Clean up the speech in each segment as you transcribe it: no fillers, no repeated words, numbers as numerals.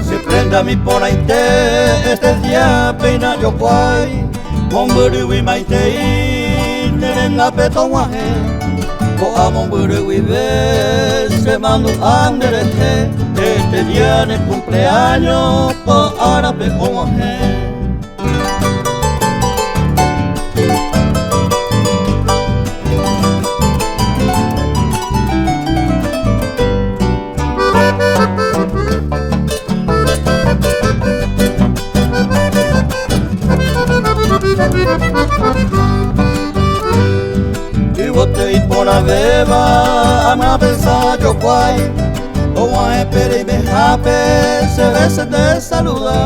Se prenda mi porãite este día péina jokuái mombyrýgui maitei ne rendápe tog̃uahẽ ko'a mombyry guive che mandu'a nderehe este día ne cumpleaños ko árape og̃uahẽ. Yvoty iporãvéva amapensã jokuái Og̃uahẽ pe reimehápe che vése nde saluda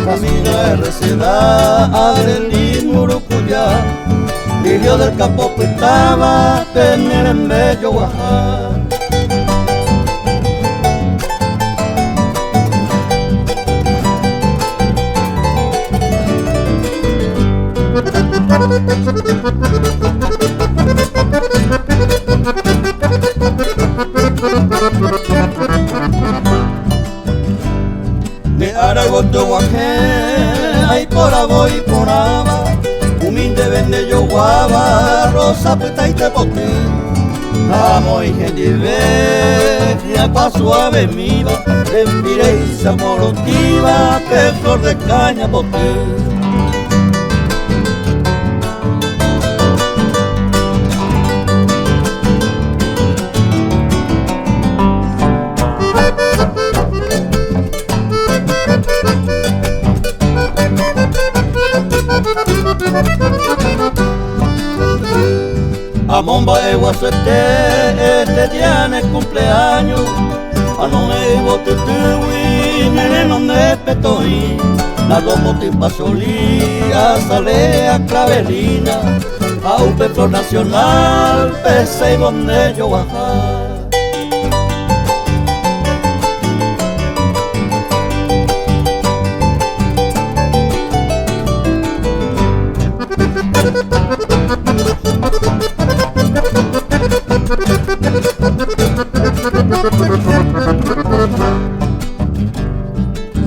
Camila RCDA Adelín Murukuja Lirio del campo pytãva pe ne rembe joguaha. Ne ára gotyo guahẽ aiporavo iporãva umi ndéve ndejoguáva rosa pytãite poty ha amoĩ hendive hyakuã suavemíva rembireícha morotĩva pe flor de caña poty. Amomba'eguasuete este día ne cumpleaños Anohẽ yvotytýgui ne renondépe toĩ La lomo typasoli, azalea, clavelina Ha upe flor nacional pe ceibo nde joguaha.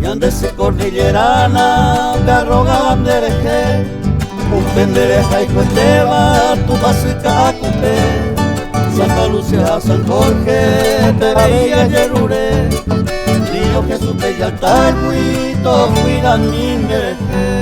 Ñande sy cordillerana pe arrogáva nderehe Upe nde rehayhuetéva Tupãsy Ka'akupe Santa Lucia ha San Jorge pe avei ajerure Niño Jesús pe ijaltárgui tokuidami nderehe.